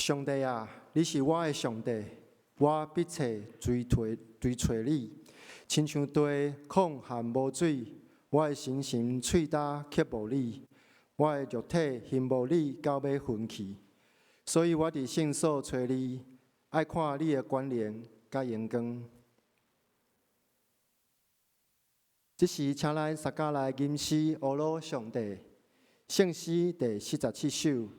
上帝啊，你是我的上帝，我必切追揣追揣你，親像地曠旱無水，我的身心喙焦渴慕你，我的肉體欣慕你到欲昏去，所以我佇聖所揣你，愛看你的權能佮榮光。這時，請咱大家來吟詩呵咾上帝，聖詩第47首。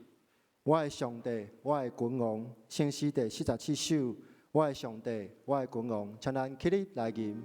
我的上帝，我的君王，聖詩第四十七首。我的上帝，我的君王，請咱起立來吟。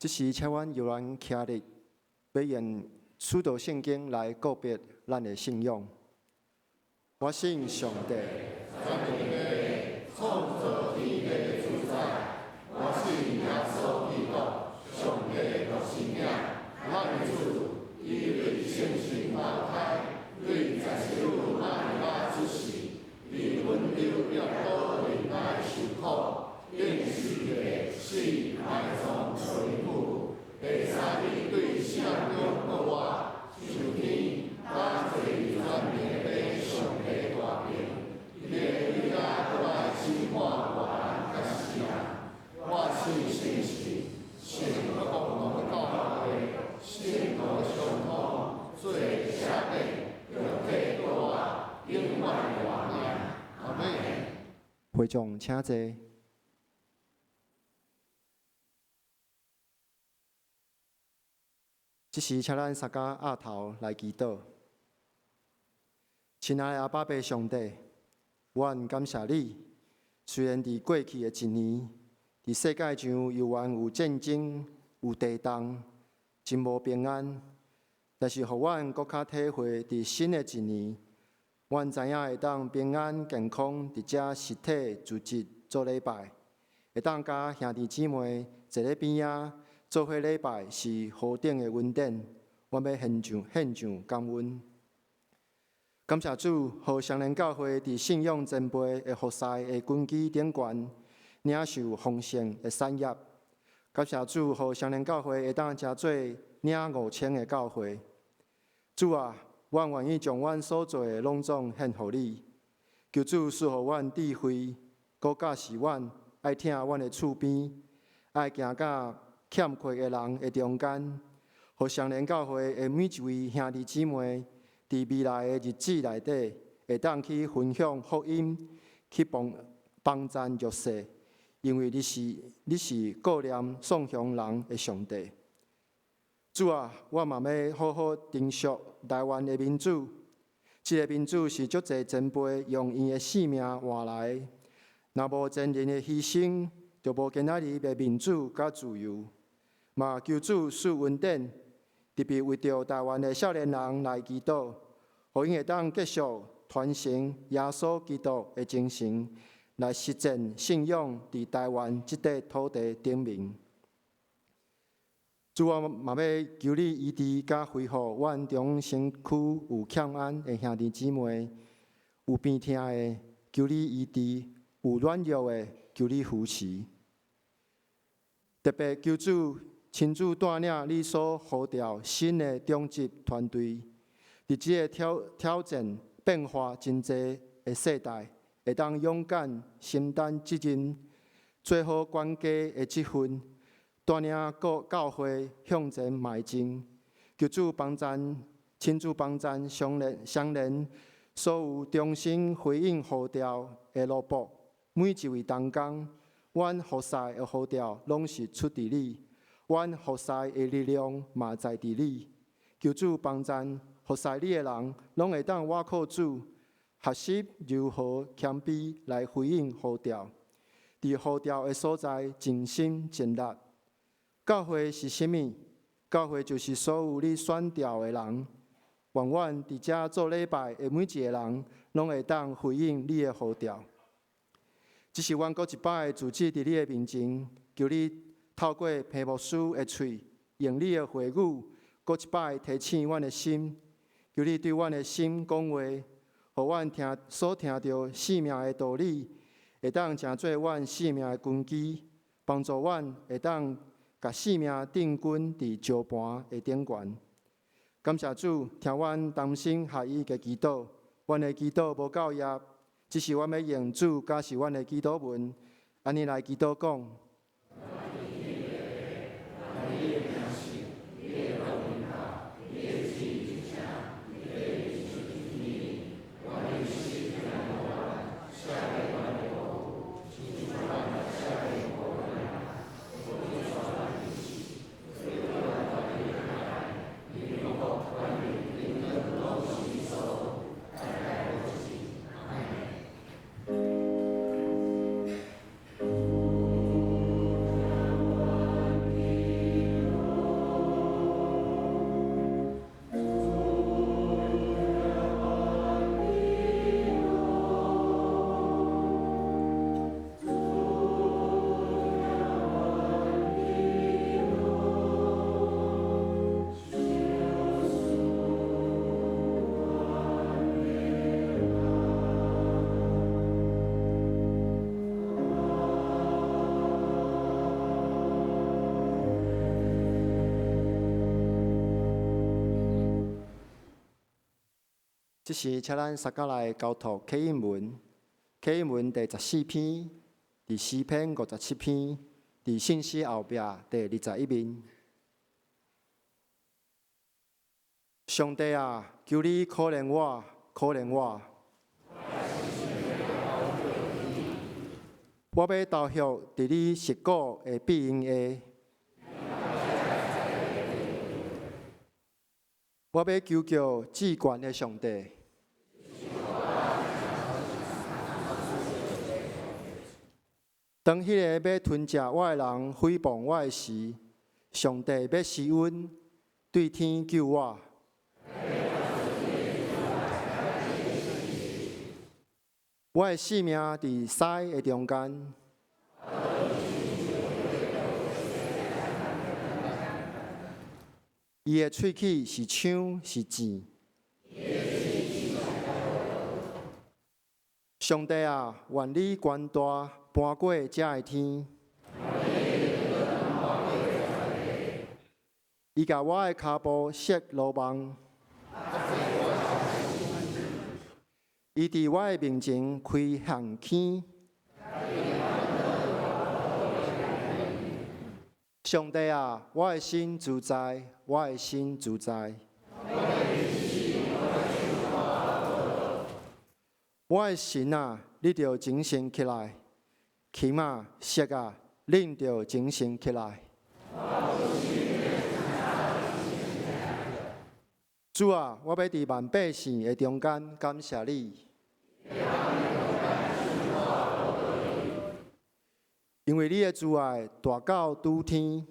這時，請阮搖阮徛立，欲用使徒聖經來告別咱的信仰。我信上帝。全能的創造天地的主宰，我信耶穌基督，上帝的獨生囝，咱的主，伊對聖神投胎，對在聖母瑪利亞出世，佇本丟彼拉多忍耐受苦，釘十字架死埋葬落地府，第三日對死人中復活，上天，佇坐佇全能的上帝大爿，伊會對遐閣來審判活人佮死人。我信聖神，聖國共同教會，聖徒相通，罪赦免，肉體復活，永遠的活命。阿們。會眾請坐。這時，請咱三家壓頭來祈禱。親愛的阿爸父上帝，阮感謝你。雖然佇過去的一年，佇世界上猶原有戰爭、有地動，真無平安，但是予阮閣較體會，佇新的一年，阮知影會當平安健康佇遮實體組織做禮拜，會當佮兄弟姊妹坐咧邊仔做伙禮拜，是何等的恩典。阮欲獻上獻上感恩。感謝主，予雙連教會佇信仰前輩的服侍的根基頂懸，領受豐盛的產業。感謝主，予雙連教會會當成做領5000个教會。主啊，阮願意將阮所做的攏總獻予你。求主賜予阮智慧，閣教示阮愛疼阮的厝邊，愛行佮欠缺的人的中間，予雙連教會的每一位兄弟姊妹，佇未來的日子內底，會當去分享福音，去幫幫贊弱勢，因為你是顧念喪窮人的上帝。主啊，我嘛欲好好珍惜台灣的民主。這个民主是足濟前輩用𪜶的性命換來的，若無前人的犧牲，就無今仔日的民主佮自由。嘛求主賜恩典，特別為著台灣的少年人來祈禱，予𪜶會當繼續傳承耶穌基督的精神，來實踐信仰佇台灣這塊土地頂面。主啊，嘛欲求你醫治佮恢復阮中身軀有欠安的兄弟姊妹，有病痛的，求你醫治；有軟弱的，求你扶持。特別求主親自帶領你所呼召新的長執團隊，佇這個挑戰變化真濟的世代，會當勇敢承擔責任，做好管家的職分，帶領各教會向前邁進。求主幫贊，親自幫贊雙連雙連所有忠心回應呼召的奴僕，每一位同工，阮服侍的呼召攏是出佇你，阮服侍的力量嘛在佇你。求主幫贊服侍你的人，攏會當倚靠主，學習如何謙卑來回應呼召，佇呼召的所在盡心盡力。教會是啥物？教會就是所有你選召的人。願阮佇遮做禮拜的每一个人，攏會當回應你的呼召。這是阮閣一擺組織佇你的面前，求你透過彭牧師的喙，用你的話語，閣一擺提醒阮的心。求你對阮的心講話，予阮聽所聽著生命的道理，會當成做阮生命的根基，幫助阮會當共生命定根佇石盤的頂懸。感謝主，聽阮同心合意的祈禱，阮的祈禱無夠業，只是阮欲用主教示阮的祈禱文，按呢來祈禱講。這時，請咱相佮來交託啟應文，啟應文第14篇，佇詩篇57篇，佇信息後壁第21面。上帝啊，求你可憐我，可憐我。我欲投伏佇你實古的庇蔭下。我欲求告至懸的上帝。當彼个欲吞食我的人誹謗我的時，上帝欲施恩，對天救我。我的性命佇屎的中間。伊的喙齒是槍，是箭。上帝啊，願你權大，搬過這个天。伊共我的跤步設羅網。伊佇我的面前開陷坑。上帝啊，我的心自在，我的心自在。我的神啊，你著精神起來；琴啊，瑟啊，恁著精神起來。主啊，我欲佇萬百姓的中間感謝你，因為你的慈愛大到諸天。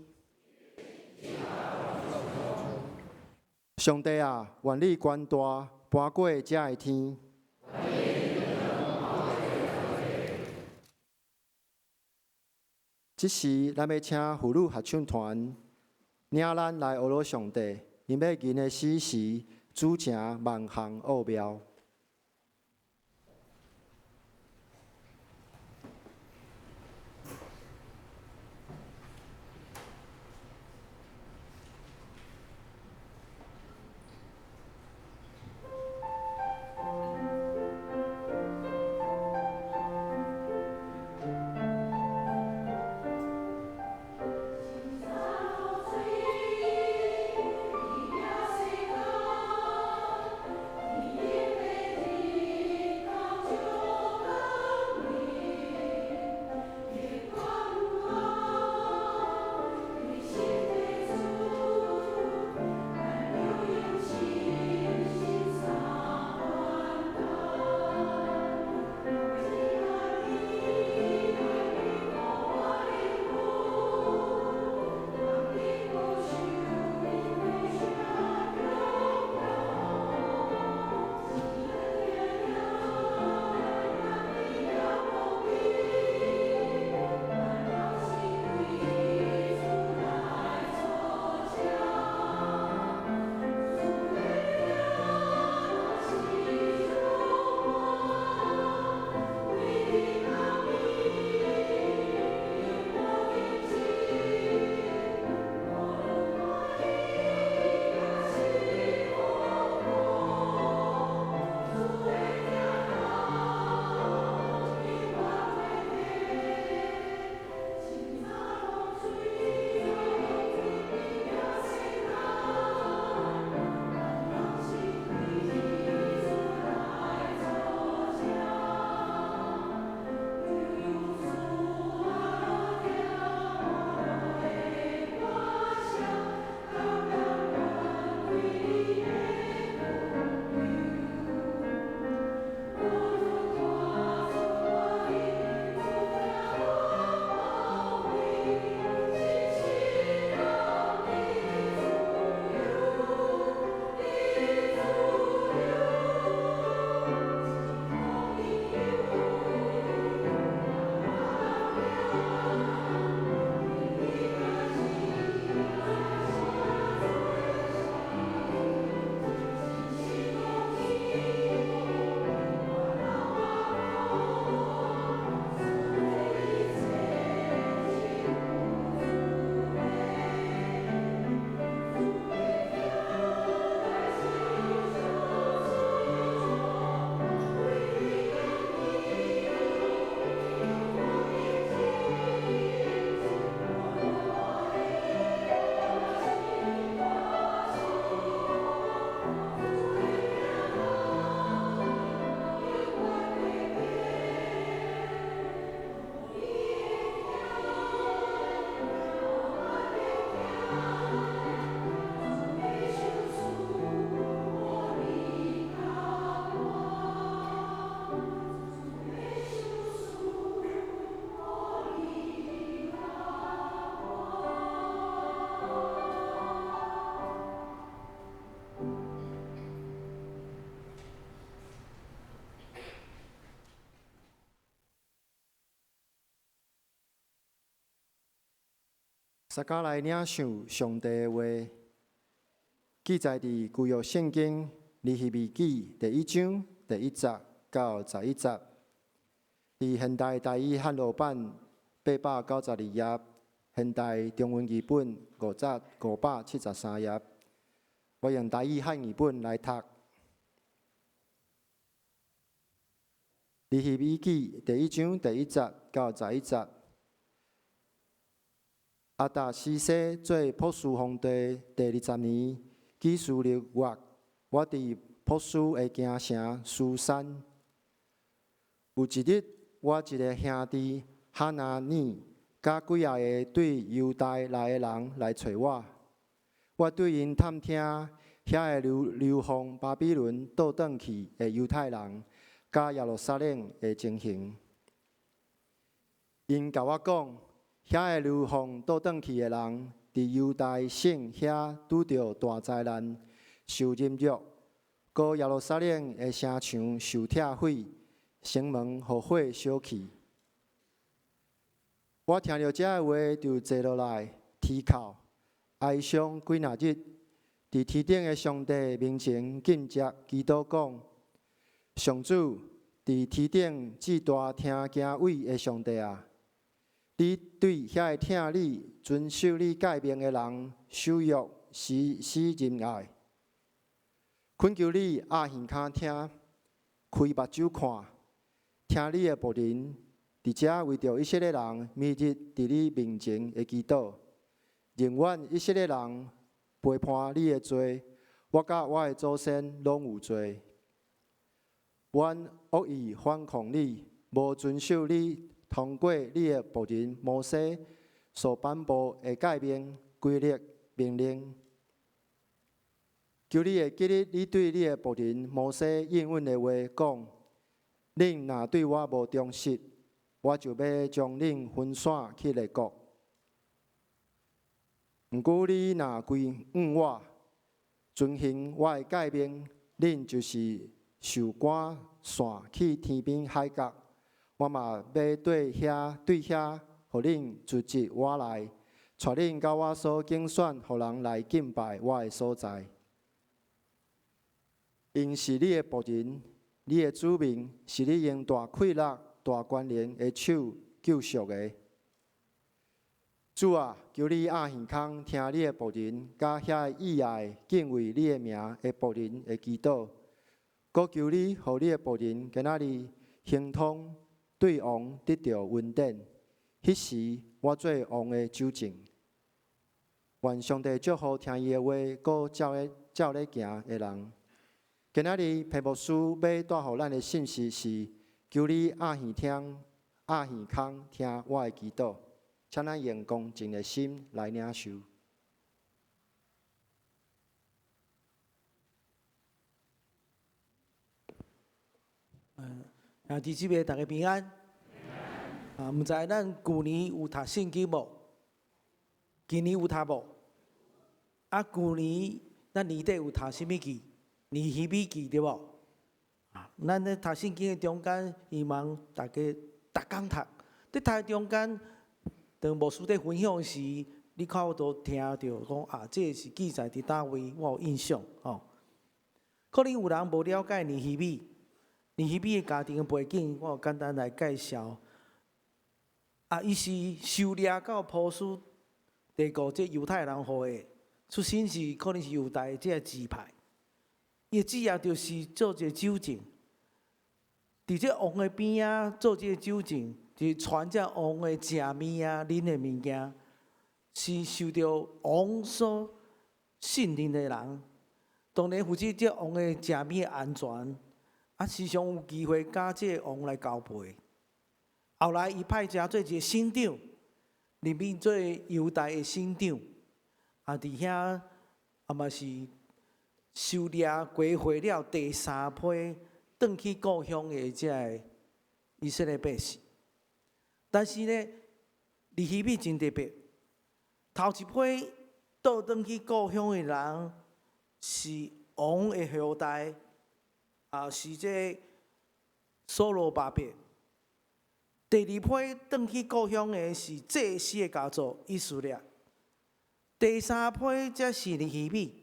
上帝啊，願你權大，搬過這个天。這時，咱欲請婦女合唱團領咱來學上帝，𪜶欲吟的詩是主成萬項奧妙。天大家來領受上帝的話，記載佇舊約聖經尼希米記第一章第一節到十一節，佇現代台語漢羅版892頁，現代中文譯本573頁。我用台語漢譯本來讀。尼希米記第一章第一節到十一節。亞達薛西做波斯皇帝第20年，基斯勒月，我佇波斯的京城書珊。有一日，我一个兄弟哈拿尼佮幾仔个對猶大來的人來揣我，我對𪜶探聽遐个流放巴比倫倒轉去的猶太人佮耶路撒冷的情形。𪜶共我講，遐个流放倒轉去的人，佇猶大省遐拄著大災難，受凌辱；閣耶路撒冷的城牆受拆毀，城門予火燒去。我聽著這个話，就坐落來，啼哭，哀傷幾若日，佇天頂的上帝面前禁食祈禱，講：上主，佇天頂至大聽敬畏的上帝啊！你對遐个疼你、遵守你誡命的人守約實施仁愛，懇求你掩耳孔聽，開目睭看，聽你的僕人佇遮為著以色列人每日佇你面前的祈禱，寧願以色列人陪判你的罪，我佮我的祖先攏有罪。阮惡意反抗你，無遵守你通過你的僕人摩西所頒布的誡命、規律、命令。求你會記得你對你的僕人摩西應允的話，講：恁若對我無忠實，我就欲將恁分散去列國。毋過你若歸向我，遵行我的誡命，恁就是受趕散去天邊海角，我嘛欲對遐，予恁聚集倚來，帶恁到我所揀選予人來敬拜我的所在。𪜶是你的僕人，你的子民，是你用大氣力、大權能的手救贖的。主啊，求你掩耳孔聽你的僕人，佮遐個喜愛敬畏你的名的僕人的祈禱。閣求你，予你的僕人今仔日亨通對王得著恩典。彼時我做王的酒政。願上帝祝福聽伊的話，閣照咧行的人。今仔日裴牧師欲帶予咱的信息是：求你掩耳聽、掩耳孔聽我的祈禱，請咱用恭敬的心來領受。兄弟姊妹，大家平安。啊，毋知咱舊年有讀聖經無？今年有讀無？啊，舊年咱年底有讀啥物記？尼希米記對無？啊，咱咧讀聖經的中間，希望大家逐工讀。佇讀的中間，當牧師佇分享時，你較有聽著講啊，這个是記載佇佗位，我有印象吼。可能有人無了解尼希米，尼希米的家庭的背景，我有簡單來介紹。啊，伊是受掠到波斯帝國這猶太人後裔，出身是可能是猶大這个支派。伊的職業就是做一个酒政，佇這王的邊仔做這个酒政，就是傳這王的食物啊、啉的物件，是受著王所信任的人。當然負責這王的食物的安全，啊，時常有機會佮這個王來交陪。後來，伊派者做一个省長，任命做猶大的省長，啊，佇遐啊嘛是收掠歸回了第三批轉去故鄉的這个以色列百姓。但是呢，尼希米真特別，頭一批倒轉去故鄉的人是王的後代，啊，是這所羅巴伯。第二批轉去故鄉的是祭司的家族以斯拉。第三批才是尼希米，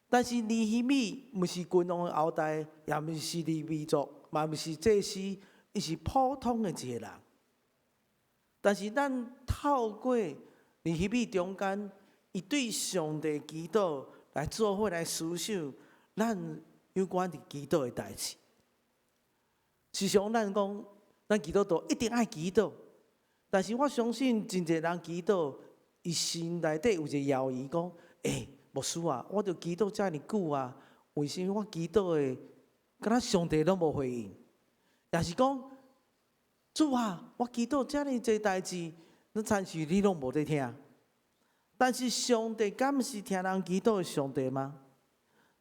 但是尼希米毋是君王的後代，也毋是利未族，嘛毋是祭司，伊是普通的一個人。但是咱透過尼希米中間，伊對上帝祈禱來做伙來思想，咱有關佇祈禱的代誌。時常咱講，咱基督徒一定愛祈禱，但是我相信真濟人祈禱，伊心內底有一個猶豫，講：欸，牧師啊，我著祈禱遮爾久啊，為啥物我祈禱的，敢若上帝攏無回應？抑是講，主啊，我祈禱遮爾濟代誌，你親像你攏無佇聽。但是上帝敢毋是聽人祈禱的上帝嗎？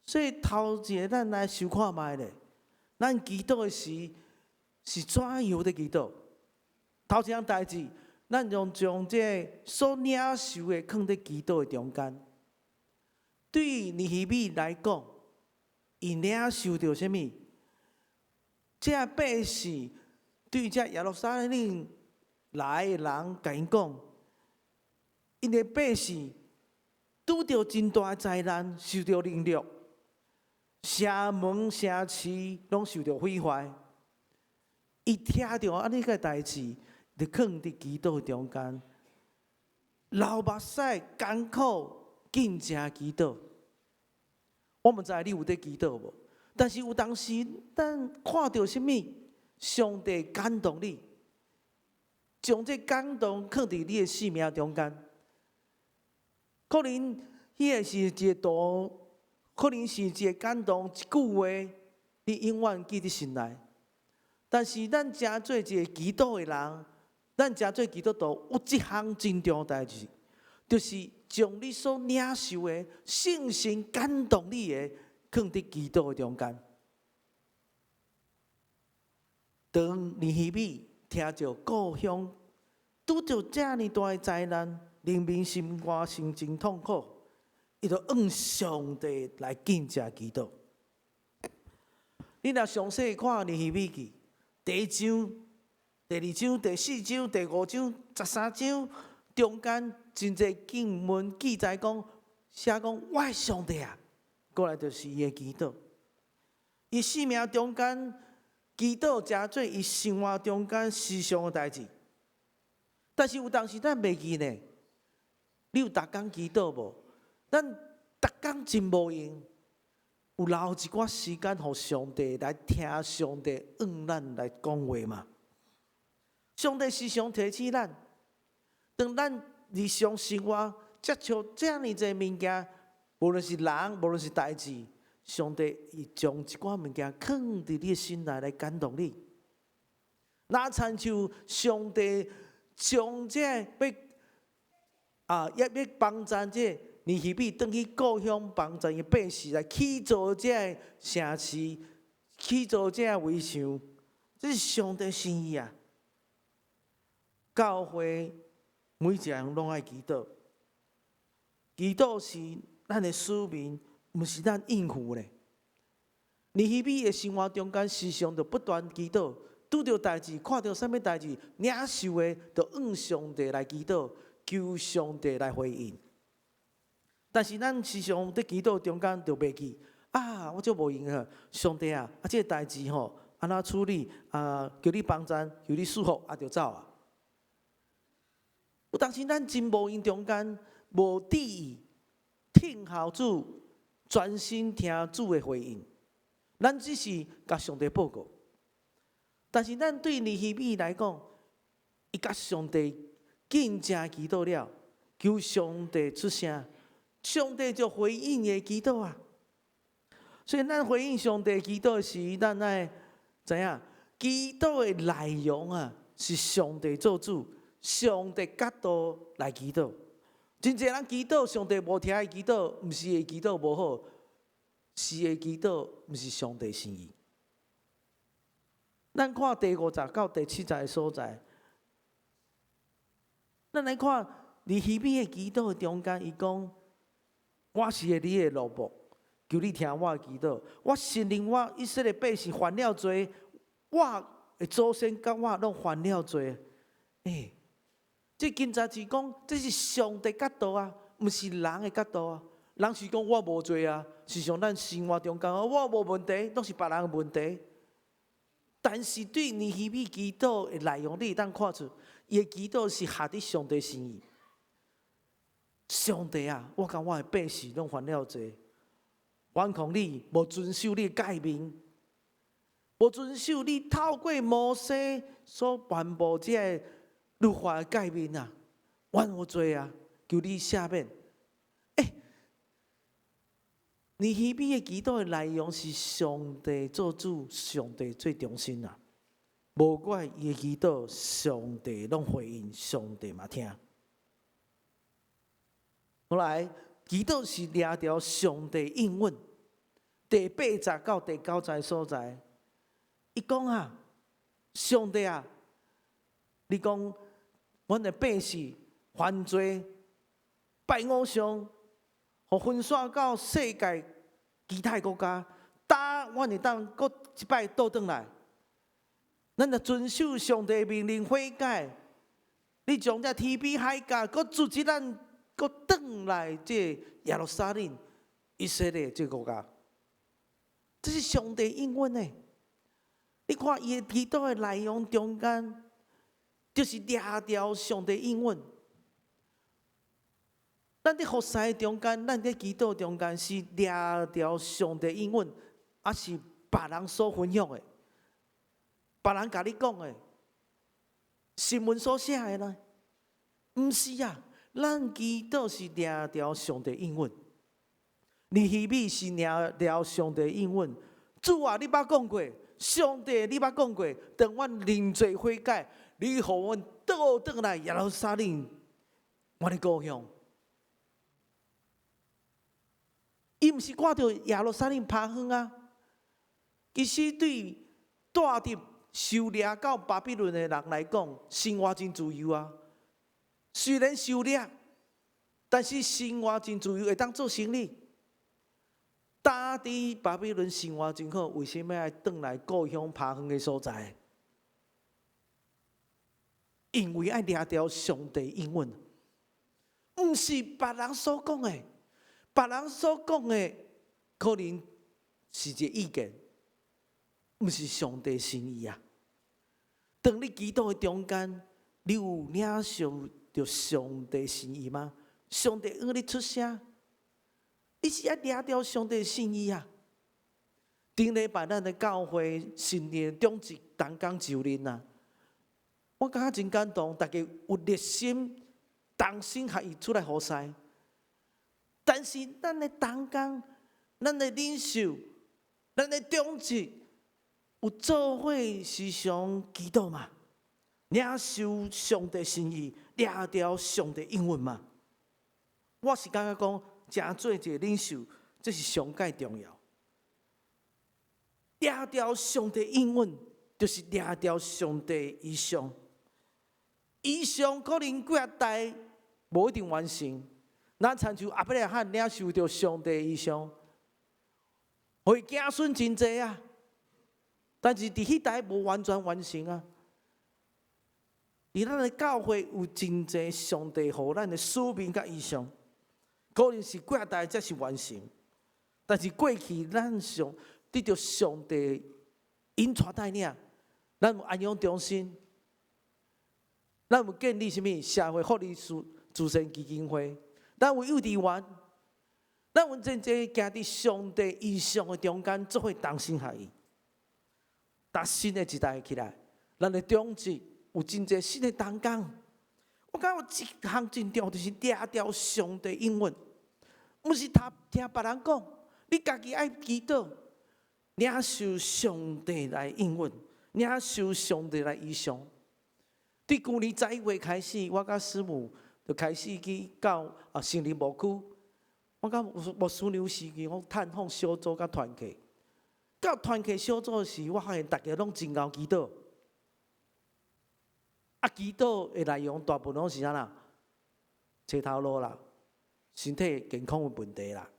所以頭一个咱來想看覓咧，咱祈禱的時是怎樣佇祈禱？頭一項代誌，咱用將這个所領受的囥佇祈禱的中間。對尼希米來講，伊領受著啥物？這百姓對這耶路撒冷來的人，共𪜶講，𪜶的百姓拄著真大災難，受著凌辱，城門城市攏受著毀壞。伊聽著按呢个代誌，就囥佇祈禱中間，流目屎艱苦敬虔祈禱。我毋知你有佇祈禱無？但是有當時，咱看著啥物，上帝感動你，將這感動囥佇你的生命中間。可能彼个是一个圖，可能是一个感動，一句話，你永遠記佇心內。但是咱成做一个祈禱的人，咱成做基督徒，有一項真重要代誌，就是將你所領受的聖神感動你的，囥佇祈禱的中間。當尼希米聽著故鄉拄著遮爾大的災難，人民心肝心情痛苦，伊就向上帝來敬虔祈禱。你若詳細看尼希米記，第一章、第二章、第四章、第五章、13章中間真濟經文記載講，寫講我的上帝啊，過來就是伊的祈禱。伊生命中間祈禱，成做伊生活中間時常的代誌。但是有當時咱袂記呢，你有逐工祈禱無？咱逐工真無閒，有留一寡時間予上帝來聽上帝向咱來講話嗎？上帝時常提醒咱，當咱日常生活接觸遮爾濟物件，無論是人，無論是代誌，上帝會將一寡物件囥佇你的心內來感動你。若親像上帝將這欲啊，欲欲幫贊這尼希米轉去故鄉幫贊伊百姓來起造這个城市，起造這个圍牆，這是上帝心意啊！教會每一个人攏愛祈禱，祈禱是咱的使命，毋是咱應付咧。尼希米的生活中間，時常就不斷祈禱，拄著代誌，看著啥物代誌，領受的就向上帝來祈禱，求上帝來回應。但是咱時常佇祈禱中間就袂記啊，我足無閒啊，上帝啊，啊這个代誌吼，按怎處理啊？求你幫贊，求你賜福，啊就走啊。有當時咱真無閒中間無注意聽候主，專心聽主的回應。咱只是共上帝報告，但是咱對尼希米來講，伊共上帝敬虔祈禱了，求上帝出聲，上帝就回應伊的祈禱啊。所以咱回應上帝祈禱時，咱愛知影祈禱的內容啊，是上帝做主，上帝角度來祈禱。真濟人祈禱，上帝無聽伊祈禱，毋是伊祈禱無好，是伊祈禱毋是上帝心意。咱看第五節到第七節的所在，咱來看尼希米的祈禱的中間，伊講：我是你的奴僕，求你聽我的祈禱。我承認我以色列百姓犯了罪，我的祖先佮我攏犯了罪。欸，這今早是講，這是上帝角度啊，毋是人的角度啊。人是講我無罪啊，是像咱生活中間，我無問題，攏是別人的問題。但是對尼希米祈禱的內容，你會當看出，伊的祈禱是合佇上帝心意。上帝啊，我佮我的百姓攏犯了罪，反抗你，無遵守你的誡命，無遵守你透過摩西所頒布這个律法的誡命啊，阮有罪啊，求你赦免。欸，尼希米的祈禱的內容是上帝做主，上帝做中心啊！無怪伊的祈禱，上帝攏回應，上帝嘛聽。後來祈禱是掠著上帝應允，第八節到第九節所在，伊講啊，上帝啊，你講阮的百姓犯罪拜偶像，予分散到世界其他國家，焦阮會當閣一擺倒轉來？咱若遵守上帝命令悔改，你將這天邊海角閣組織咱閣轉來這耶路撒冷以色列這個國家，這是上帝應允的。你看伊的祈禱的內容中間，就是掠著上帝應允。咱佇服侍中間，咱佇祈禱中間是掠著上帝應允，抑是別人所分享的，別人共你講的，新聞所寫的呢？毋是啊，咱祈禱是掠著上帝應允。尼希米是掠著上帝應允。主啊，你捌講過，上帝你捌講過，當阮認罪悔改，你予阮倒轉來耶路撒冷，阮的故鄉。伊毋是掛著耶路撒冷拍遠啊，其實對帶佇受掠到巴比倫的人來講，生活真自由啊。雖然受掠，但是生活真自由，會當做生意。當佇巴比倫生活真好，為啥物愛轉來故鄉拍遠的所在？因為愛掠著上帝應允，毋是別人所講的。別人所講的可能是一個意見，毋是上帝心意啊。當你祈禱的中間，你有領受著上帝心意嗎？上帝向你出聲，你是愛掠著上帝心意啊。頂禮拜咱的教會新年長執同工就任啊，我感覺真感動，大家有熱心同心合意出來服侍。但是咱的同工、咱的領袖、咱的長執，有做伙時常祈禱嗎？領受上帝心意，掠著上帝應允嗎？我是感覺講，成做一個領袖，這是上蓋重要。掠著上帝應允，就是掠著上帝異象。異象可能幾仔代無一定完成。咱親像亞伯拉罕領受著上帝異象，予伊子孫真濟啊！但是佇彼代無完全完成啊。佇咱的教會有真濟上帝予咱的使命佮異象，可能是幾仔代才是完成。但是過去咱上得著上帝引帶帶領，咱有安養中心，咱有建立啥物社會福利慈善基金會。咱有幼稚園，咱有真濟行佇上帝異象的中間，做伙同心合意，搭新的一代起來，咱的長執有真濟新的同工。我感覺這項真重要，就是掠著上帝應允，毋是聽聽別人講，你家己愛祈禱，領受上帝來應允，領受上帝來異象。對舊年11月開始，我佮師母就開始去到啊聖靈牧區，我佮牧師娘時期，我探訪小組佮團契。到團契小組時，我發現大家攏真𠢕祈禱。啊，祈禱的內容大部分攏是啥啦？揣頭路啦，身體健康的問題啦，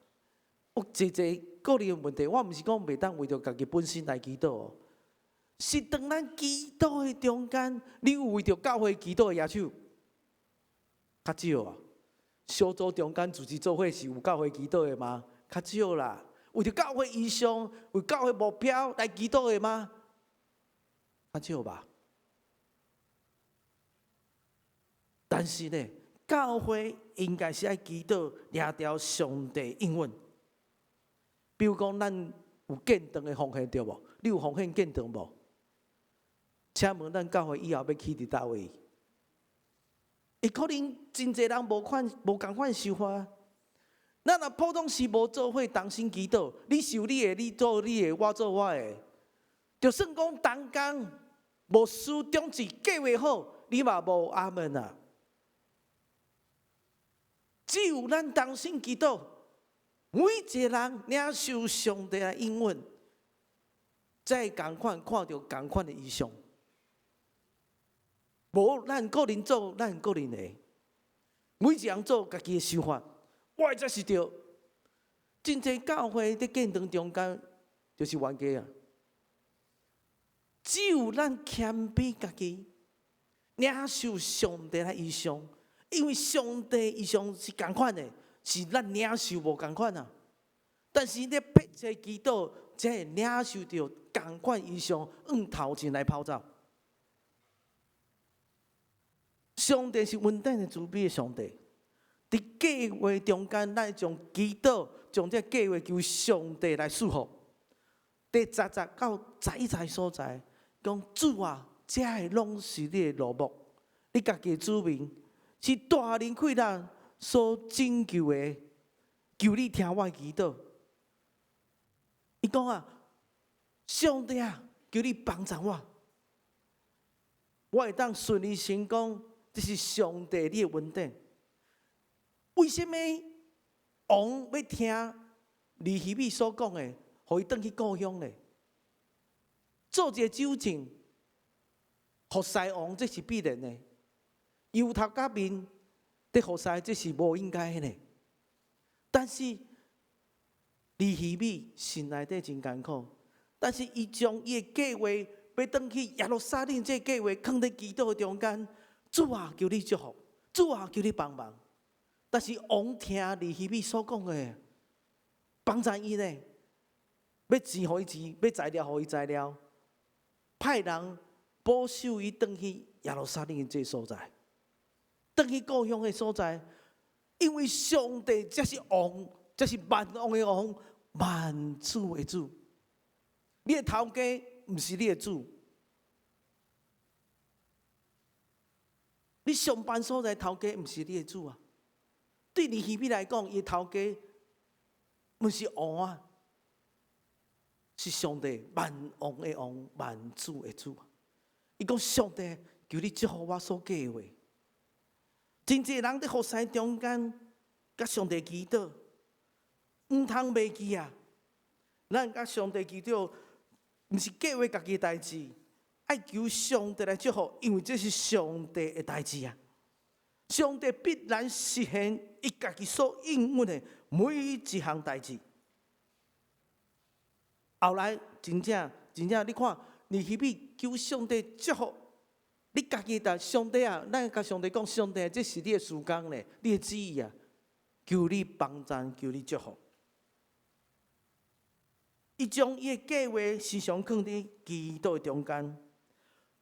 有濟濟個人的問題。我毋是講袂當為著家己本身來祈禱，是當咱祈禱的中間，你有為著教會祈禱的舉手？較少啊，小組中間組織做伙是有教會祈禱的嗎？較少啦。為著教會異象，為教會目標來祈禱的嗎？較少吧。但是呢，教會應該是愛祈禱，掠著上帝應允。比如講，咱有建堂的奉獻對無？你有奉獻建堂無？請問咱教會以後欲起佇佗位？會可能真濟人無款無仝款想法。咱若普通時無做伙同心祈禱，你受你的，你做你的，我做我的，就算講同工牧師長執計劃好，你嘛無阿門啊！只有咱同心祈禱，每一個人領受上帝的應允，才會仝款看著仝款的異象。無咱個人做咱個人的，每一人做家己的想法，我的才是對。真濟教會佇建堂中間就是冤家啊！只有咱謙卑家己，領受上帝的異象，因為上帝異象是仝款的，是咱領受無仝款啊。但是你迫切祈禱，才會領受著仝款異象，向頭前來跑走。上帝是恩典的慈悲的上帝，佇計劃中間，咱將祈禱，將這計劃求上帝來賜福。第十節到十一節所在，講主啊，這个攏是你的羅目，你家己的子民是大能氣力所拯救的，求你聽我的祈禱。伊講啊，上帝啊，求你幫助我，我會當順利成功。這是上帝你的恩典。為什麼王欲聽尼希米所講的，予伊轉去故鄉呢？做一個酒政，服侍王，這是必然的。油頭革面佇服侍，這是無應該的。但是尼希米心內底真艱苦，但是伊將伊的計劃欲轉去耶路撒冷，這計劃囥佇祈禱中間。主啊，求你祝福！主啊，求你幫忙。但是王聽尼希米所講的，幫助伊呢，欲錢予伊錢，欲材料予伊材料，派人保守伊轉去耶路撒冷的這所在，轉去故鄉的所在，因為上帝才是王，才是萬王的王，萬主的主。你的頭家毋是你的主。你上班所在頭家毋是你的主啊！對尼希米來講，伊頭家毋是王啊，是上帝萬王的王，萬主的主。伊講上帝，求你祝福我所計劃。真濟人佇服侍中間，佮上帝祈禱，毋通袂記啊！咱佮上帝祈禱，毋是計劃家己的代誌。愛求上帝來祝福，因為這是上帝的代誌啊！上帝必然實現伊家己所應允的每一項代誌。後來真正真正，你看，尼希米求上帝祝福，你家己的上帝啊，咱共上帝講，上帝，這是你的事工咧，你的旨意啊，求你幫贊，求你祝福。伊將伊的計劃時常囥佇祈禱的中間。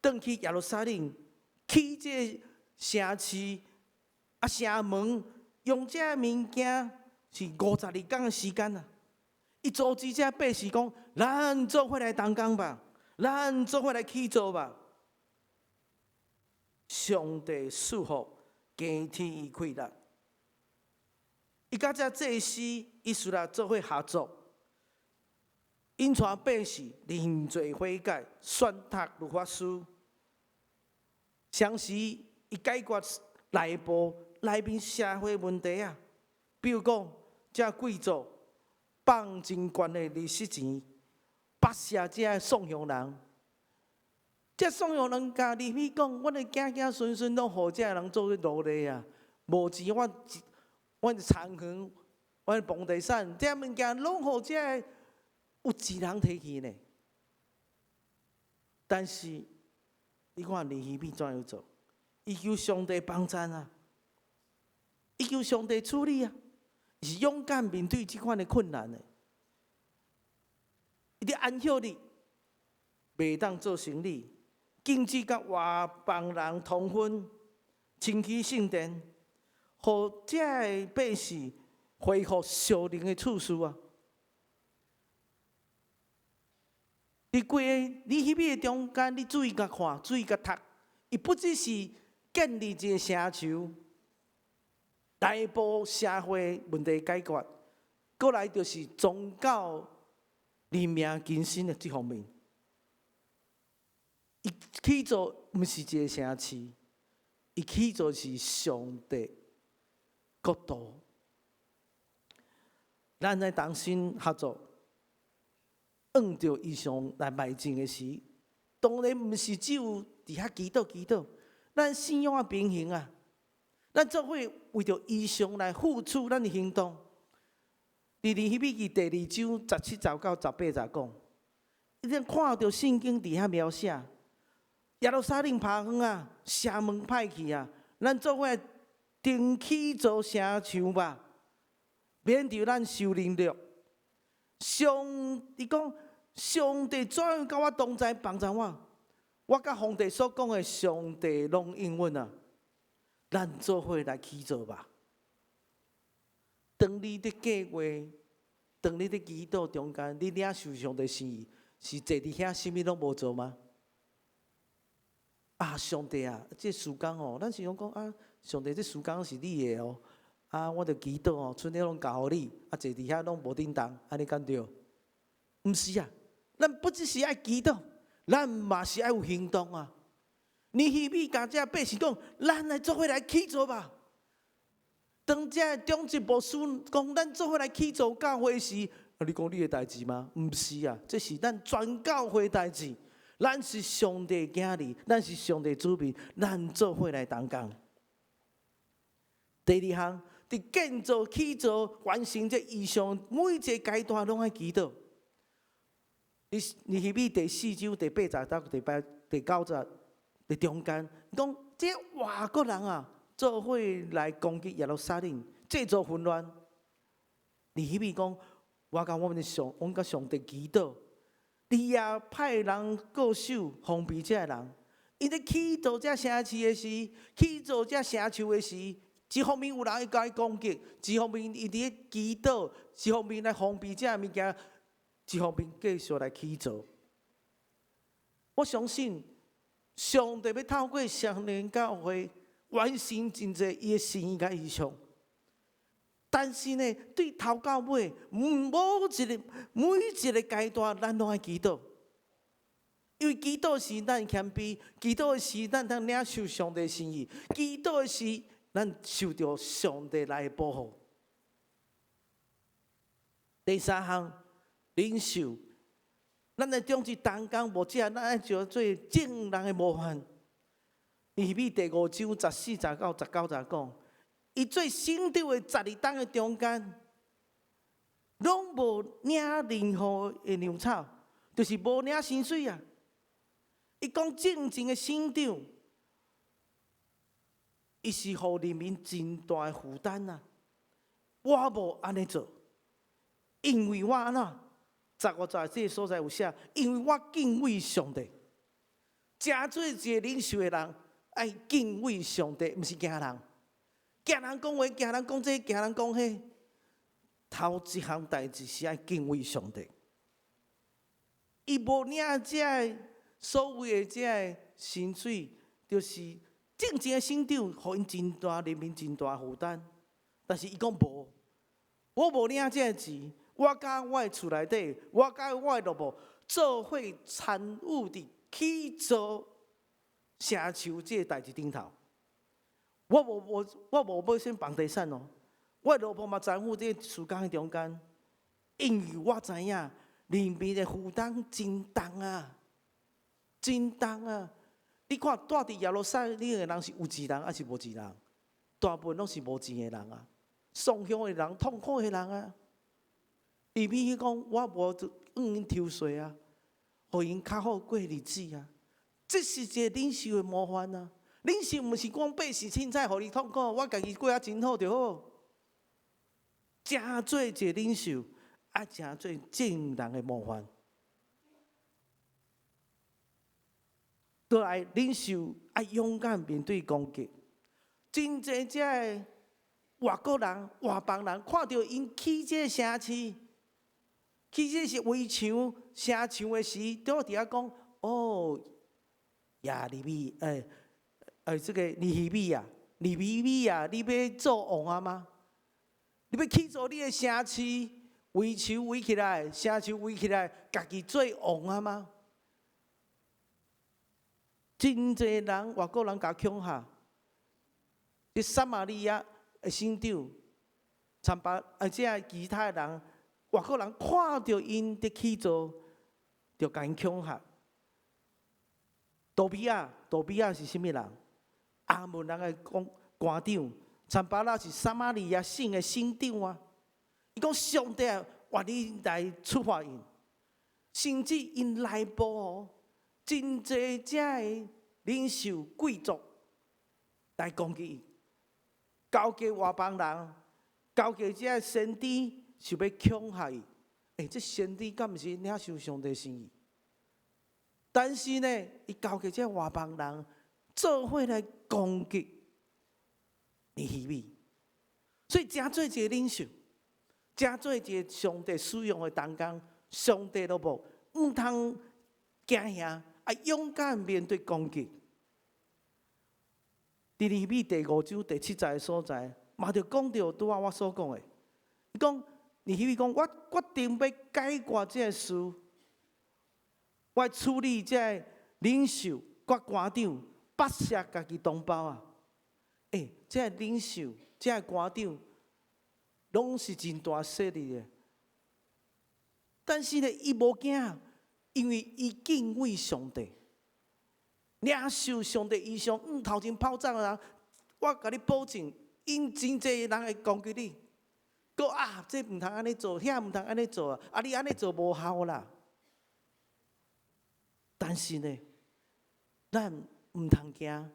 轉去耶路撒冷，起這城市啊城門，用這物件是五十二工的時間啊！伊組織這百姓講：咱做伙來動工吧，咱做伙來起造吧。上帝賜福，加添伊氣力。伊佮這祭司以斯拉做伙合作，𪜶帶百姓認罪悔改，宣讀律法書。同時，伊解決內部內面社會問題啊，比如講，這貴族放真懸的利息錢，剝削這宋鄉人。這宋鄉人共尼希米講，阮的子子孫孫攏予這人做奴隸啊，無錢，阮阮田園、阮房地產，這物件攏予這有錢人提去呢。但是，你看尼希米怎樣做？伊求上帝幫贊啊！伊求上帝處理啊，是勇敢面對這款的困難的。伊佇安息日袂當做生理，禁止佮外邦人通婚，清洗聖殿，予遮个百姓恢復屬靈的次序啊！佇規个尼希米的中間，你注意共看，注意共讀，伊不只是建立一个城牆，內部社會問題解決，閣來就是宗教靈命更新的這方面。伊起造毋是一个城市，伊起造是上帝國度。咱愛同心合作，按著異象來邁進的時，當然毋是只有佇遐祈禱祈禱，咱信仰愛平衡啊！咱做伙為著異象來付出咱的行動。佇尼希米記第二章十七節到十八節講，你看著聖經佇遐描寫，耶路撒冷拍風啊，城門歹去啊，咱做伙重起造城牆吧，免著咱受凌辱。上，伊講上帝怎樣佮我同在幫助我，我佮皇帝所講的上帝攏應允啊！咱做伙來起造吧。當你佇計劃，當你佇祈禱中間，你領受上帝心意，是坐佇遐啥物攏無做嗎？啊，上帝啊，這時間哦，咱是攏講啊，上帝這時間是你的哦，啊，我著祈禱哦，賰了攏交予你，啊，坐佇遐攏無振動，按呢敢對？毋是啊，咱不只是愛祈禱，咱嘛是愛有行動啊。尼希米共遮百姓講，咱來做伙來起造吧。當遮長執牧師講，咱做伙來起造教會時，啊，你講你的代誌嗎？毋是啊，這是咱全教會代誌。咱是上帝囝兒，咱是上帝子民，咱做伙來同工。第二項，佇建造、起造、完成這異象，每一个階段攏愛祈禱。你尼希米第四章第八節到第八、第九節佇中間，講這外國人啊，做伙來攻擊耶路撒冷，製造混亂。尼希米講，我共我們的上，阮佮上帝祈禱。你也派人固守防備這个人，𪜶咧起造這城市的時，起造這城牆的時，一方面有人會共伊攻擊，一方面伊佇咧祈禱，一方面來防備這个物件，一方面繼續來起造。我相信上帝欲透過雙連教會完成真濟伊的心意佮異象。但是呢，對頭到尾，每一个每一个階段，咱攏愛祈禱，因為祈禱是咱謙卑，祈禱是咱通領受上帝心意，祈禱是咱受著上帝來的保護。第三項，領袖，咱的長執同工牧者，咱愛做做眾人的模範。尼希米第五章十四節到十九節講。伊做省長的十二冬的中間，攏無領任何的糧草，就是無領薪水啊！伊講正前的省長，伊是予人民真大的負擔啊！我無按呢做，因為我按怎十五節這个所在有寫，因為我敬畏上帝。誠做一个領袖的人，愛敬畏上帝，毋是驚人。驚人講話，驚人講這，驚人講彼。頭一項代誌是愛敬畏上帝。伊無領這个所謂的這个薪水，就是正前的省長，予𪜶真大人民真大負擔。但是伊講無，我無領這个錢，我佮我的厝內底，我佮我的奴僕做伙參與佇起造城牆這個代誌頂頭。我無我我無買啥房地產哦，我的老婆嘛參與這個事工的中間，因為我知影人民的負擔真重啊，真重啊！你看蹛佇耶路撒冷的人是有錢人抑是無錢人？大部分攏是無錢的人啊，喪鄉的人、痛苦的人啊。伊比去講，我無就向𪜶抽稅啊，予𪜶較好過日子啊。這是一个領袖的模範啊！領袖毋是講百姓凊彩予你痛苦，我家己過啊真好就好。成做一个領袖，愛成做眾人的模範。倒來，領袖愛勇敢面對攻擊。真濟這个外國人、外邦人看著𪜶起這个城市，起這是圍牆、城牆的時，都佇遐講：哦，耶利米，欸，欸，這个尼希米啊，尼希米啊，你欲做王啊嗎？你欲起造你的城市，圍牆圍起來，城牆圍起來，家己做王啊嗎？真濟人外國人共恐嚇，佇撒瑪利亞的省長，參巴啊，這个其他的人，外國人看著𪜶佇起造，就共𪜶恐嚇。多比亞，多比亞是啥物人？亞捫人的官官長，參巴拉是撒瑪利亞省的省長啊。伊講上帝願意來處罰𪜶，甚至𪜶內部哦，真濟這个領袖貴族來攻擊伊，交給外邦人，交給這个先知，想欲恐嚇伊。欸，這先知敢毋是領受上帝心意？但是呢，伊交給這外邦人做伙來攻擊尼希米，所以成做一個領袖，成做一個上帝使用的同工，上帝奴僕，毋通驚嚇，愛勇敢面對攻擊。佇尼希米第五章第七節的所在，嘛就講著拄仔我所講的。伊講尼希米講，我決定欲解決這个事，我處理這个領袖、佮官長，剝削家己同胞啊！欸，這个領袖、這个官長，攏是真大勢力的。但是呢，伊無驚，因為伊敬畏上帝，領受上帝異象，向頭前跑走的人，我共你保證，𪜶真濟人會攻擊你。閣啊，這毋通按呢做，遐毋通按呢做啊！啊，你按呢做無效啦。但是呢，咱毋通驚，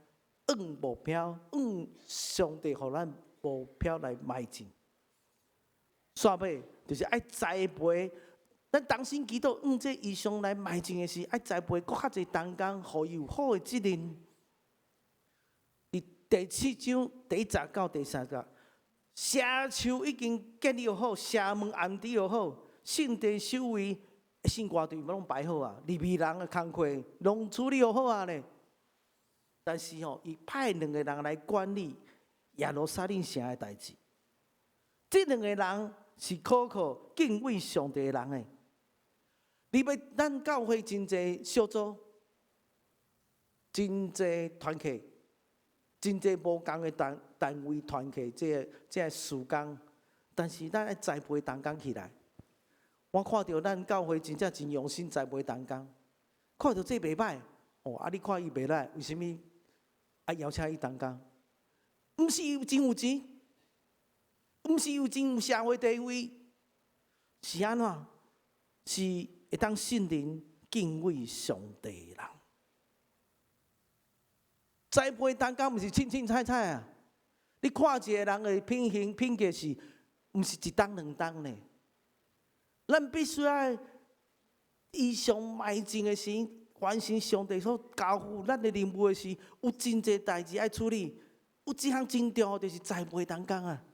按目標，按上帝予咱目標來邁進。煞尾就是愛栽培，咱同心祈禱，按這異象來邁進的時，愛栽培閣較濟同工，予伊有好的責任。佇第七章第一節到第三節，城牆已經建立好，城門安置好，聖殿守衛、聖歌隊攏排好啊，利未人的工課攏處理好啊咧。但是吼，伊派兩个人來管理耶路撒冷城的代誌。這兩個人是可靠、敬畏上帝的人的。你欲咱教會真濟小組，真濟團契，真濟無仝的單單位團契，這个這个事工，但是咱愛栽培同工起來。我看著咱教會真正真用心栽培同工，看著這袂䆀，哦，啊！你看伊袂䆀，為啥物愛邀請伊同工？毋是伊真有錢，毋是有真有社會地位，是按怎？是會當信任、敬畏上帝的人。栽培同工毋是凊凊彩彩啊！你看一个人的品行品格是，毋是一冬兩冬呢？咱必須愛異象邁進的時，完成上帝所交付咱的任務的時，有真濟代誌愛處理。有一項真重要，就是栽培同工啊，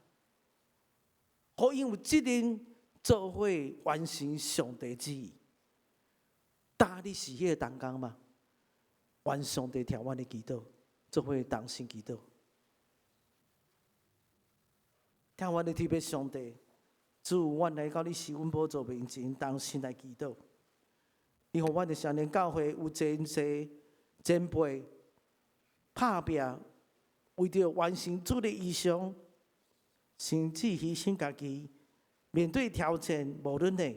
予𪜶有責任做伙完成上帝旨意。今你是彼个同工嗎？願上帝聽阮的祈禱，做伙同心祈禱。疼阮的天父上帝，主，阮來到你施恩寶座面前，同心來祈禱。你予阮的少年教會有真濟前輩拍拚，為著完成主的異象，甚至犧牲家己，面對挑戰，無論的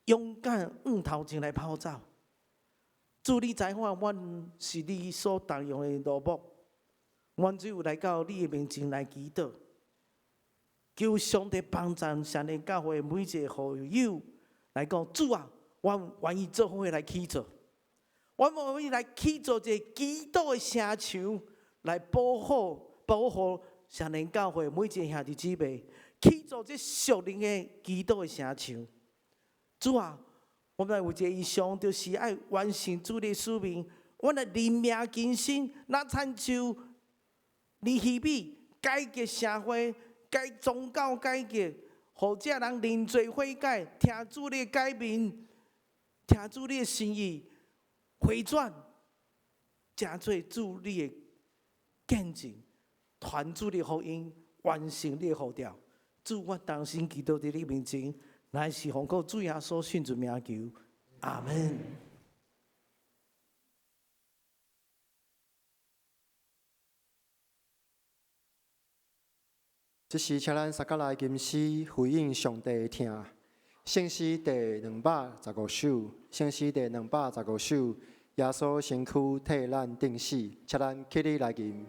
勇敢向頭前來跑走。主，你知影，阮是你所重用的奴僕，阮只有來到你的面前來祈禱，求上帝幫助少年教會每一个會友來講，主啊，我願意做伙來起造，我願意來起造一个基督的城牆，來保護保護聖靈教會每一个兄弟姊妹，去做這屬靈的祈禱的城牆。主啊，我們有一个異象，就是愛完成主的使命。阮來認命更新，若親像尼希米改革社會、改宗教改革，予這人認罪悔改，聽主的改變，聽主你的心意，回轉，成做主你的見證，傳主的福音，完成你的呼召。主，我同心祈禱佇你面前，乃是奉靠主耶穌聖主名求，阿門。這時，請咱三甲來吟詩回應上帝的疼。聖詩第215首，聖詩第215首，耶穌身軀替咱釘死，請咱起立來吟。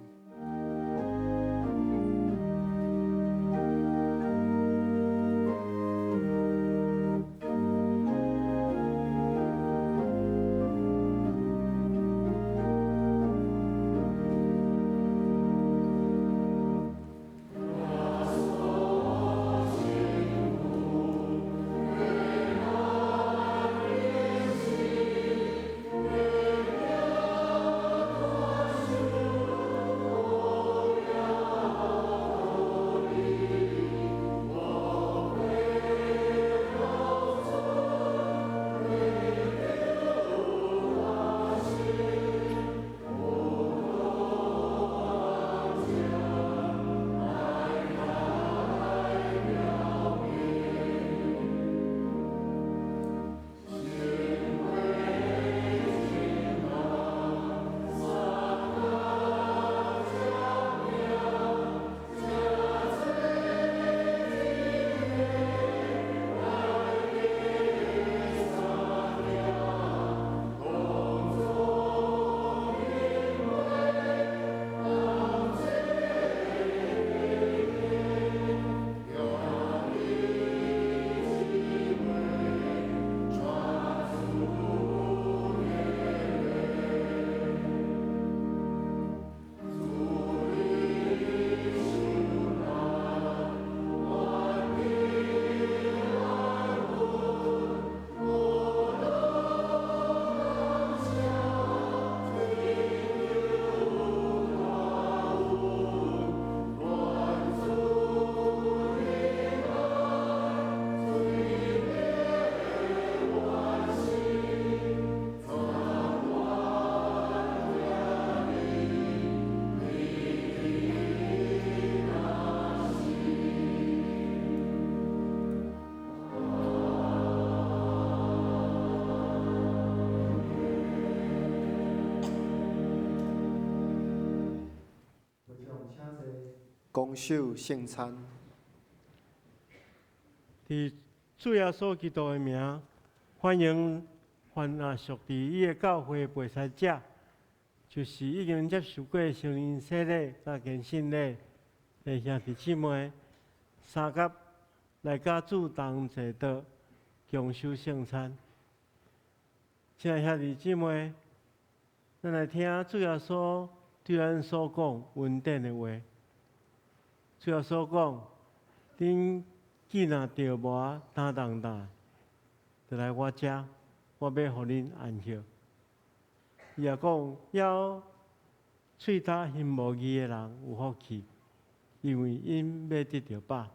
共守聖餐。佇主耶穌基督的名，歡迎凡啊屬佇伊的教會的被洗者，就是已經接受過聖靈洗禮佮堅信禮的兄弟姊妹，相佮來佮主同坐桌，共守聖餐。親愛兄弟姊妹，咱來聽主耶穌對咱所講恩典的話。主耶穌講：恁既若著無擔重擔，就來我遮，我欲予恁安歇。伊也講：枵喙焦心無義的人有福氣，因為𪜶欲得著飽。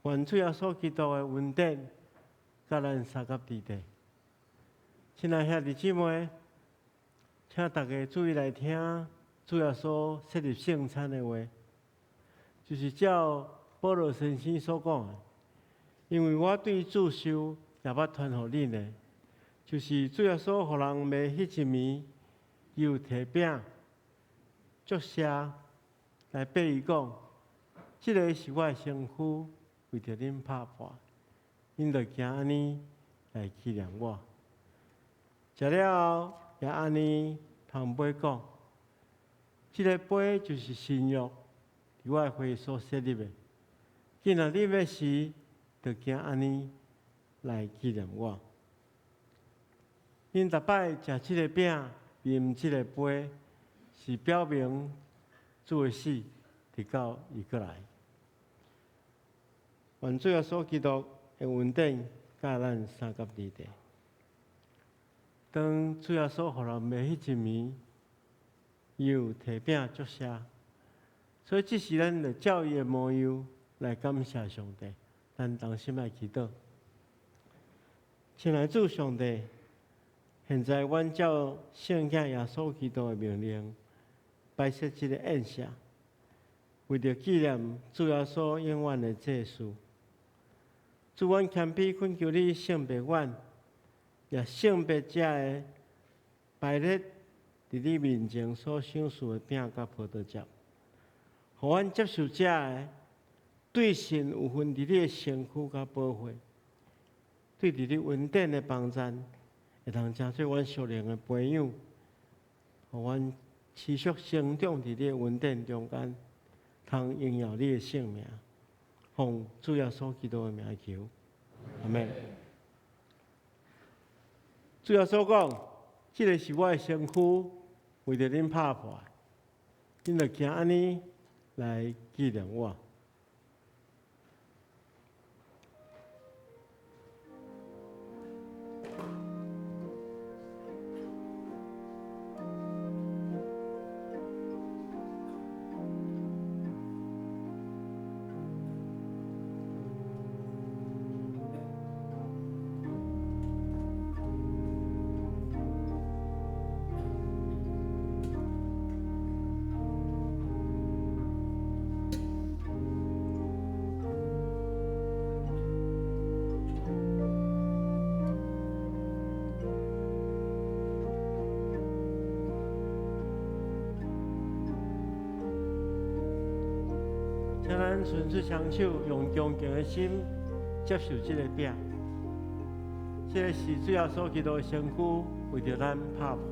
願主耶穌基督的恩典，佮咱相佮佇咧。親愛兄弟姊妹，請大家注意來聽主耶穌設立聖餐的話，就是照保羅先生所講的，因為我對主受，也捌傳予恁的，就是主耶穌予人賣彼一暝，伊有提餅、祝謝來擘伊講，這个是我的身軀，為著恁拍破，恁著行按呢來紀念我。食了後，也按呢捧杯講，這个杯就是新約，佇我的血所設立的。既若啉的時，就行按呢來紀念我。恁逐擺食這个餅，啉這个杯，是表明主的死，直到伊閣來。願主耶穌基督的恩典佮咱相佮佇咧。當主耶穌復臨的彼一暝，伊有提餅祝謝，所以這時咱就照伊的模樣來感謝上帝。咱同心來祈禱。親愛主上帝，現在阮照聖子耶穌基督的命令，擺設這個宴席，為著紀念主耶穌永遠的祭司。主，阮謙卑懇求你聖別阮，也聖別這个擺列佇你面前所賞賜的餅佮葡萄汁，予阮接受這个對神有份佇你的身軀佮寶血，對佇你恩典的幫贊，會當成做阮屬靈的培養，予阮持續成長佇你的恩典中間，通榮耀你的聖名。奉主耶穌基督的名求，阿們。主耶穌講：這个是我的身軀，為著恁拍破，恁著行按呢來紀念我。請咱伸出雙手，用恭敬的心接受這个餅。這个是主耶穌基督的身軀，為著咱拍破。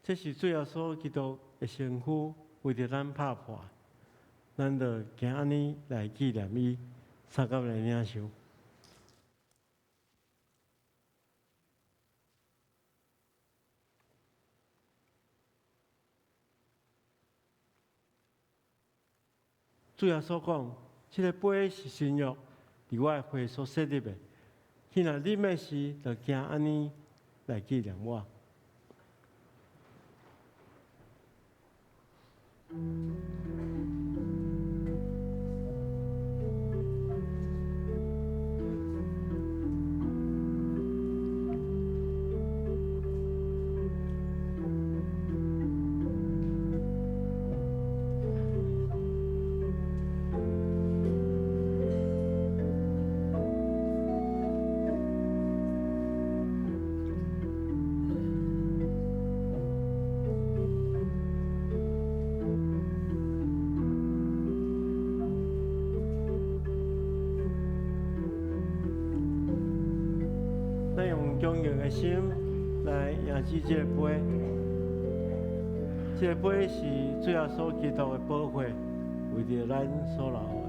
這是主耶穌基督的身軀為著咱拍破，咱就行按呢來紀念伊，相佮來領受。主耶穌講：這个杯是新約，佇我的血所設立的。彼若啉的時，就行按呢來紀念我。咱用恭敬的心來迎接這个杯，這个杯是主耶穌基督的寶血，為著咱所流的。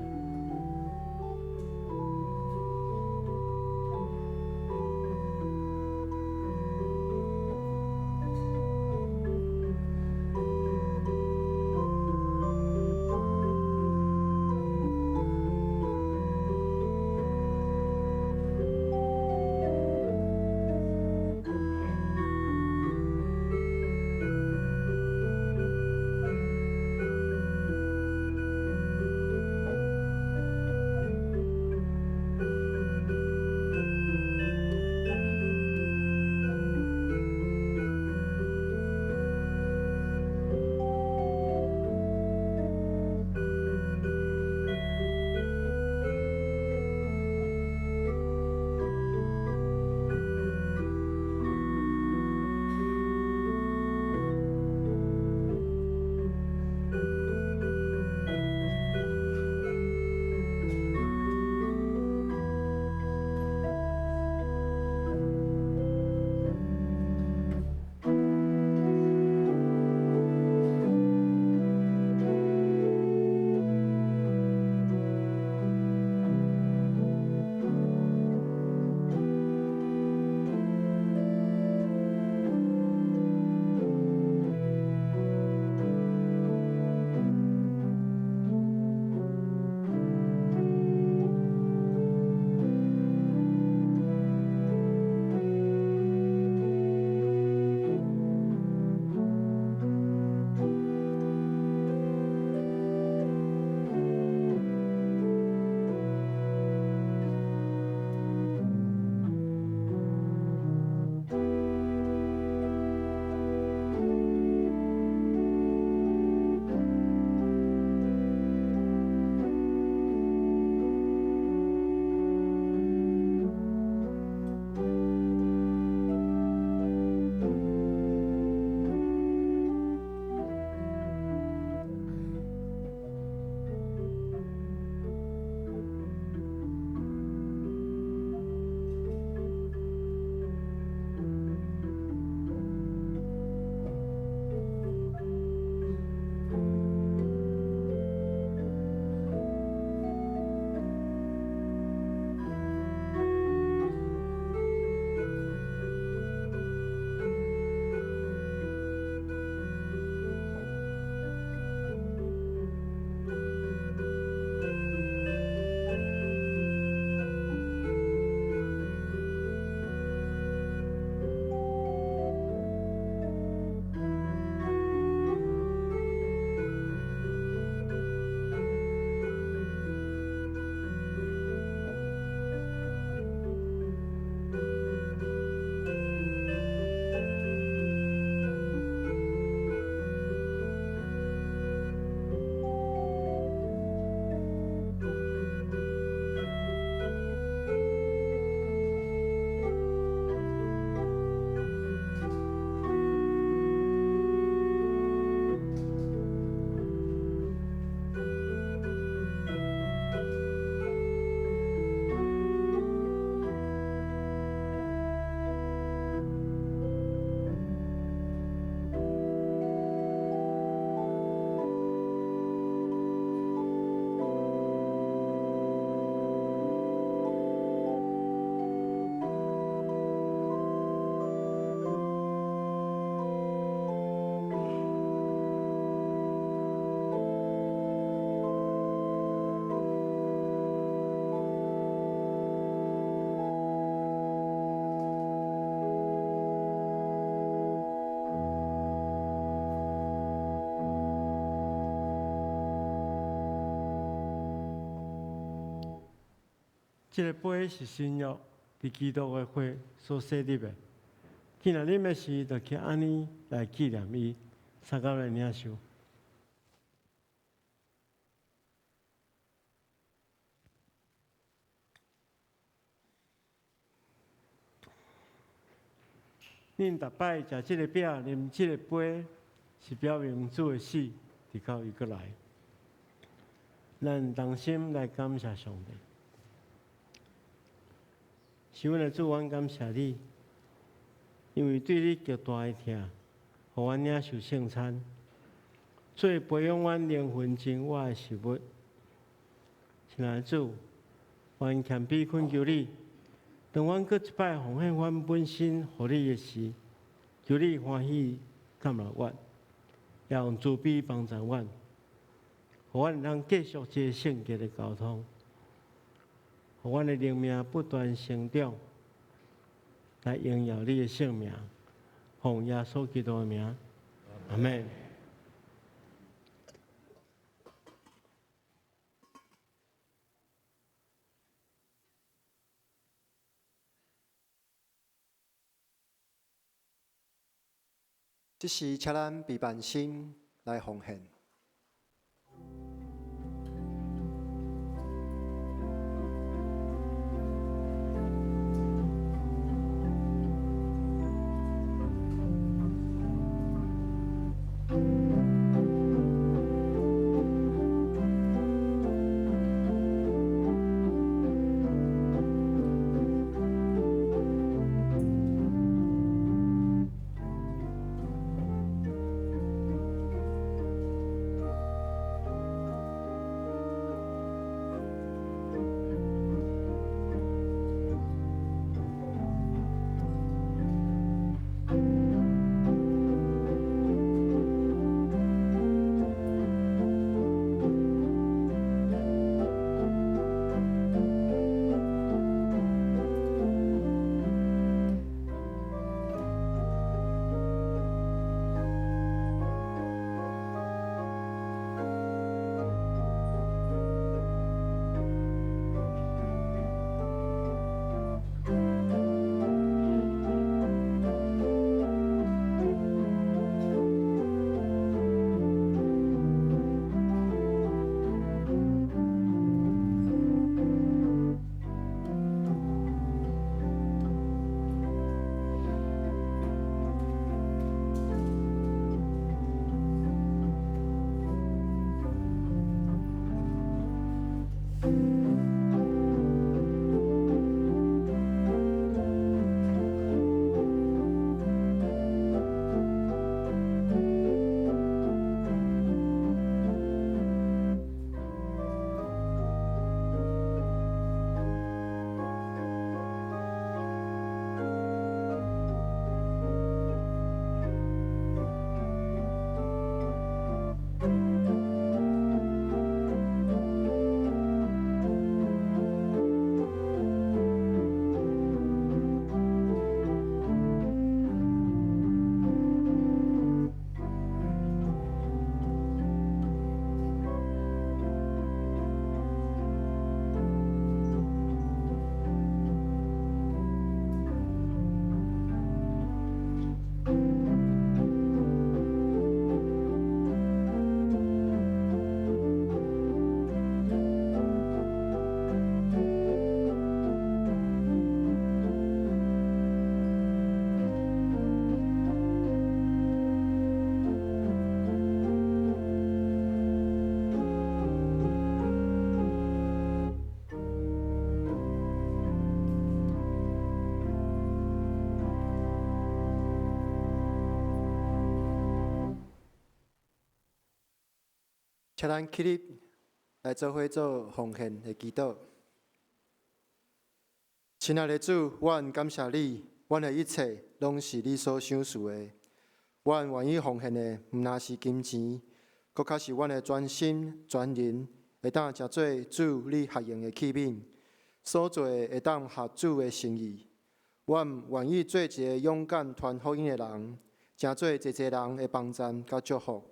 這个杯是新約，佇基督的血所設立的。既然啉的時，就去按呢來紀念伊，相共來領受。恁逐擺食這个餅、啉這个杯，是表明主的死，直到伊閣來。咱同心來感謝上帝。是阮的主，阮感謝你，因為對你極大的疼，予阮領受聖餐，做培養阮靈魂真我的食物。親愛的主，阮謙卑懇求你，當阮閣一擺奉獻阮本身予你的時，求你歡喜接納阮，也用慈悲幫助阮，予阮會當繼續這个聖潔的交通，予阮的靈命不斷成長，來榮耀你的聖名，奉耶穌基督的名，阿們。這時，請咱閉萬心來奉獻。請咱起立來做伙做奉獻的祈禱。親愛的主，阮感謝你，阮的一切攏是你所賞賜的。阮願意奉獻的，毋但是金錢，閣較是阮的全心全人，會當成做主你合用的器皿，所做的會當合主的心意。阮願意做一个勇敢傳福音的人，成做濟濟人的幫贊佮祝福。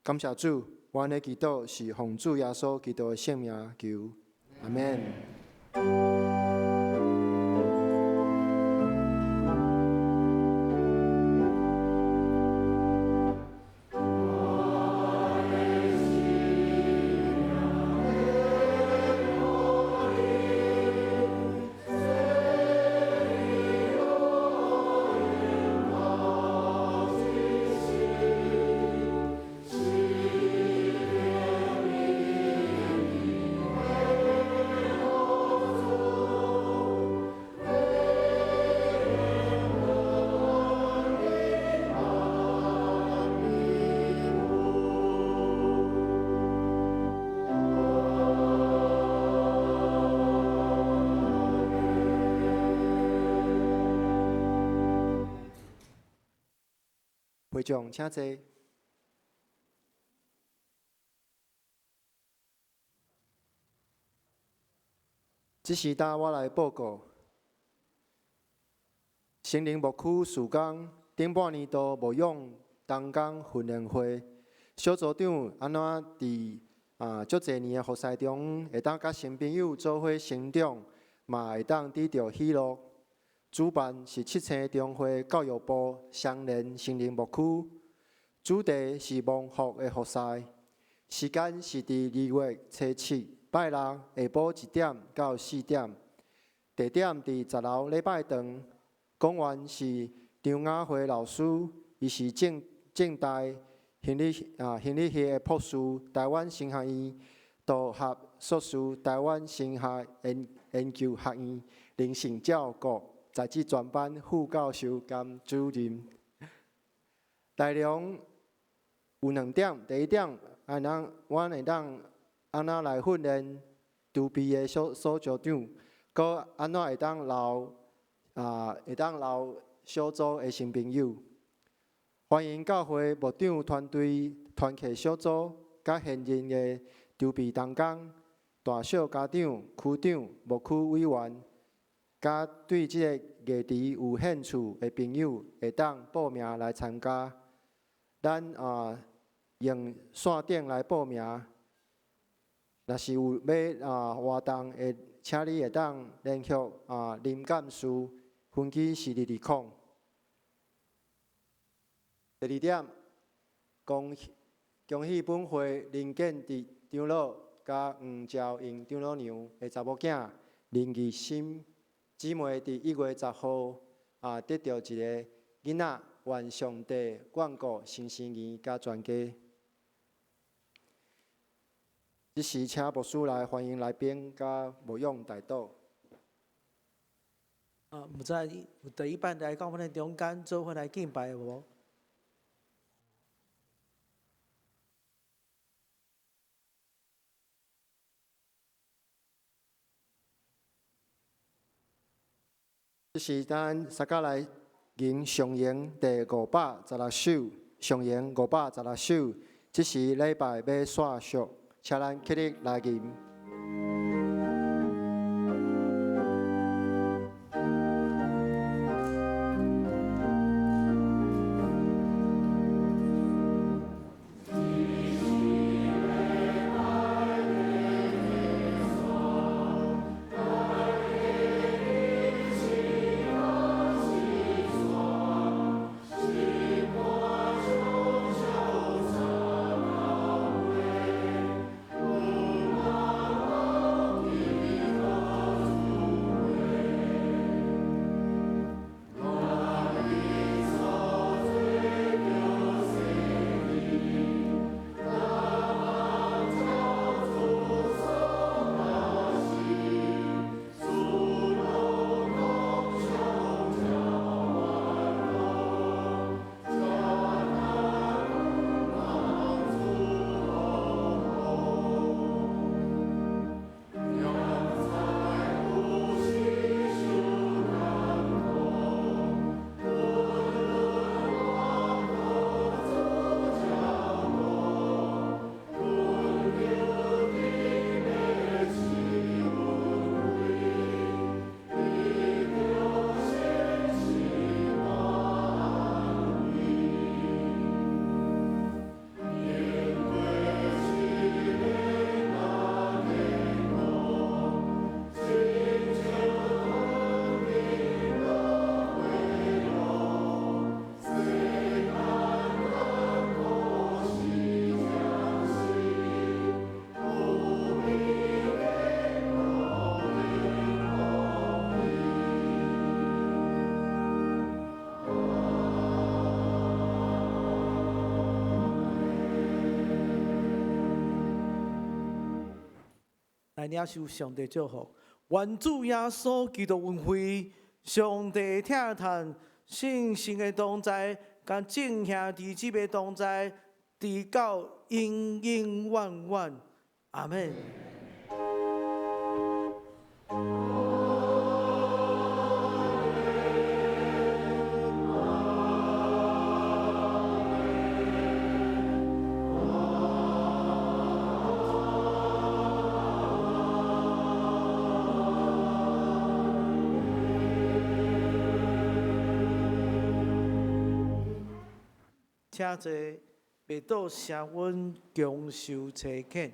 感謝主，阮的祈禱是奉主耶穌基督的聖名求，阿們。會長請坐。這時搭我來報告，聖靈牧區事工頂半年度牧養同工訓練會，小組長按怎佇足濟年的服侍中，會當佮新朋友做伙成長，嘛會當得著喜樂。主辦是七星中會教育部雙連聖靈牧區，主題是蒙福的服侍，時間是佇2月初7拜六下晡1點到4點，地點佇10樓禮拜堂。講員是張雅慧老師，伊是政大心理系的博士，台灣神學院道學碩士，台灣神學研究學院靈性照顧在職專班副教授兼主任。內容有兩點，第一點，阮會當按怎來訓練籌備的小組長，閣按怎會當留小組的新朋友。歡迎教會牧長團隊、團契小組、佮現任的籌備同工、大小家長、區長、牧區委員，佮對這个議題有興趣的朋友，會當報名來參加。咱用線頂來報名。若是有欲活動的，請你會當聯絡林幹事，分機是220。第二點，恭喜本會林建哲長老佮黃昭英長老娘的查某囝林義心姊妹，佇1月10號得著一个囡仔，願上帝眷顧新生兒佮全家。這時請牧師來歡迎來賓佮牧養代禱。毋知有第一擺來到阮的中間做伙來敬拜有無？這時咱大家來吟上詠第516首，上詠516首，這時禮拜欲煞束，請咱起立來吟。來領受上帝祝福，願主耶穌基督恩惠，上帝疼疼，聖神的同在，佮眾兄弟姊妹同在，直到永永遠遠。阿們。請坐，袂倒聲阮強受差遣。